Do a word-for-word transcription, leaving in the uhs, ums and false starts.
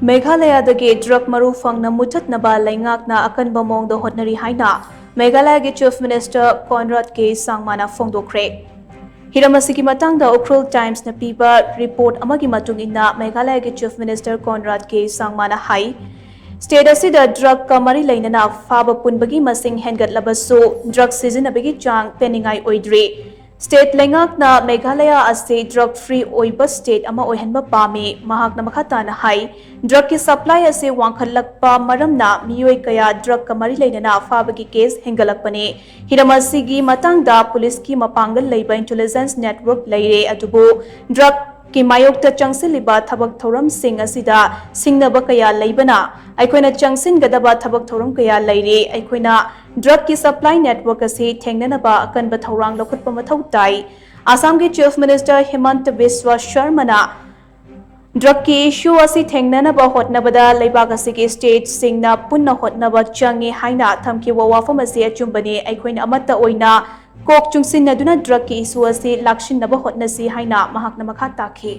ꯃꯦꯘꯥꯂꯌꯥꯗꯒꯤ drug ꯃꯔꯨ ꯐꯪꯅ ꯃꯨꯊꯠꯅꯕ ꯂꯩꯉꯥꯛꯅ ꯑꯀꯟꯕ ꯃꯑꯣꯡꯗ ꯍꯣꯠꯅꯔꯤ ꯍꯥꯏꯅ ꯃꯦꯘꯥꯂꯌꯥꯒꯤ ꯆꯤꯐ ꯃꯤꯅꯤꯁꯇꯔ ꯀꯣꯟꯔꯥꯗ ꯀꯦ ꯁꯥꯡꯃꯥꯅ ꯐꯣꯡꯗꯣꯛꯈ꯭ꯔꯦ꯫ ꯍꯤꯔꯝ ꯑꯁꯤꯒꯤ ꯃꯇꯥꯡꯗ ꯎꯈ꯭ꯔꯨꯜ ꯇꯥꯏꯝꯁꯅ ꯄꯤꯕ ꯔꯤꯄꯣꯔꯠ ꯑꯃꯒꯤ ꯃꯇꯨꯡ ꯏꯟꯅ, ꯃꯦꯘꯥꯂꯌꯥꯒꯤ ꯆꯤꯐ ꯃꯤꯅꯤꯁꯇꯔ ꯀꯣꯟꯔꯥꯗ ꯀꯦ ꯁꯥꯡꯃꯥꯅ ꯍꯥꯏ, ꯁ꯭ꯇꯦꯠ ꯑꯁꯤꯗ ꯗ꯭ꯔꯒꯀ ꯃꯔꯤ ꯂꯩꯅꯅ ꯐꯥꯕ ꯄꯨꯟꯕꯒꯤ ꯃꯁꯤꯡ ꯍꯦꯟꯒꯠꯂꯕꯁꯨ, ꯗ꯭ꯔꯒ ꯁꯤꯖꯤꯟꯅꯕꯒꯤ ꯆꯥꯡ ꯄꯦꯟꯅꯤꯡꯉꯥꯏ ꯑꯣꯏꯗ꯭ꯔꯤ꯫ ꯁ꯭ꯇꯦꯠ ꯂꯩꯉꯥꯛꯅ ꯃꯦꯘꯥꯂꯌꯥ ꯑꯁꯤ ꯗ꯭ꯔꯒ ꯐ꯭ꯔꯤ ꯑꯣꯏꯕ ꯁ꯭ꯇꯦꯠ ꯑꯃ ꯑꯣꯏꯍꯟꯕ ꯄꯥꯝꯃꯤ꯫ ꯃꯍꯥꯛꯅ ꯃꯈꯥ ꯇꯥꯅ ꯍꯥꯏ, ꯗ꯭ꯔꯒꯀꯤ ꯁꯄ꯭ꯂꯥꯏ ꯑꯁꯤ ꯋꯥꯡꯈꯠꯂꯛꯄ ꯃꯔꯝꯅ ꯃꯤꯑꯣꯏ ꯀꯌꯥ ꯗ꯭ꯔꯒꯀ ꯃꯔꯤ ꯂꯩꯅꯅ ꯐꯥꯕꯒꯤ ꯀꯦꯁ ꯍꯦꯟꯒꯠꯂꯛꯄꯅꯤ꯫ ꯍꯤꯔꯝ ꯑꯁꯤꯒꯤ ꯃꯇꯥꯡꯗ ꯄꯨꯂꯤꯁꯀꯤ ꯃꯄꯥꯡꯒꯜ ꯂꯩꯕ ꯏꯟꯇꯦꯂꯤꯖꯦꯟꯁ ꯅꯦꯠꯋꯔꯛ ꯂꯩꯔꯦ, ꯑꯗꯨꯕꯨ ꯗ꯭ꯔꯒꯀꯤ ꯃꯥꯌꯣꯛꯇ ꯆꯪꯁꯤꯜꯂꯤꯕ ꯊꯕꯛ ꯊꯧꯔꯝꯁꯤꯡ ꯑꯁꯤꯗ ꯁꯤꯡꯅꯕ ꯀꯌꯥ ꯂꯩꯕꯅ ꯑꯩꯈꯣꯏꯅ ꯆꯪꯁꯤꯟꯒꯗꯕ ꯊꯕꯛ ꯊꯧꯔꯝ ꯀꯌꯥ ꯂꯩꯔꯤ꯫ ꯑꯩꯈꯣꯏꯅ ꯗ꯭ꯔꯒꯀꯤ ꯁꯄ꯭ꯂꯥꯏ ꯅꯦꯠꯋꯔꯛ ꯑꯁꯤ ꯊꯦꯡꯅꯅꯕ ꯑꯀꯟꯕ ꯊꯧꯔꯥꯡ ꯂꯧꯈꯠꯄ ꯃꯊꯧ ꯇꯥꯏ꯫ ꯑꯁꯥꯝꯒꯤ ꯆꯤꯐ ꯃꯤꯅꯤꯁꯇꯔ ꯍꯤꯃꯟꯇ ꯕꯤꯁ꯭ꯋ ꯁꯔꯃꯅ ꯗ꯭ꯔꯒꯀꯤ ꯏꯁꯨ ꯑꯁꯤ ꯊꯦꯡꯅꯅꯕ ꯍꯣꯠꯅꯕꯗ ꯂꯩꯕꯥꯛ ꯑꯁꯤꯒꯤ ꯁ꯭ꯇꯦꯠꯁꯤꯡꯅ ꯄꯨꯟꯅ ꯍꯣꯠꯅꯕ ꯆꯪꯉꯤ ꯍꯥꯏꯅ ꯊꯝꯈꯤꯕ ꯋꯥꯐꯝ ꯑꯁꯤ ꯑꯆꯨꯝꯕꯅꯤ꯫ ꯑꯩꯈꯣꯏꯅ ꯑꯃꯠꯇ ꯑꯣꯏꯅ ꯀꯣꯛ ꯆꯨꯡꯁꯤꯟꯅꯗꯨꯅ ꯗ꯭ꯔꯒꯀꯤ ꯏꯁꯨ ꯑꯁꯤ ꯂꯥꯛꯁꯤꯟꯅꯕ ꯍꯣꯠꯅꯁꯤ ꯍꯥꯏꯅ ꯃꯍꯥꯛꯅ ꯃꯈꯥ ꯇꯥꯈꯤ꯫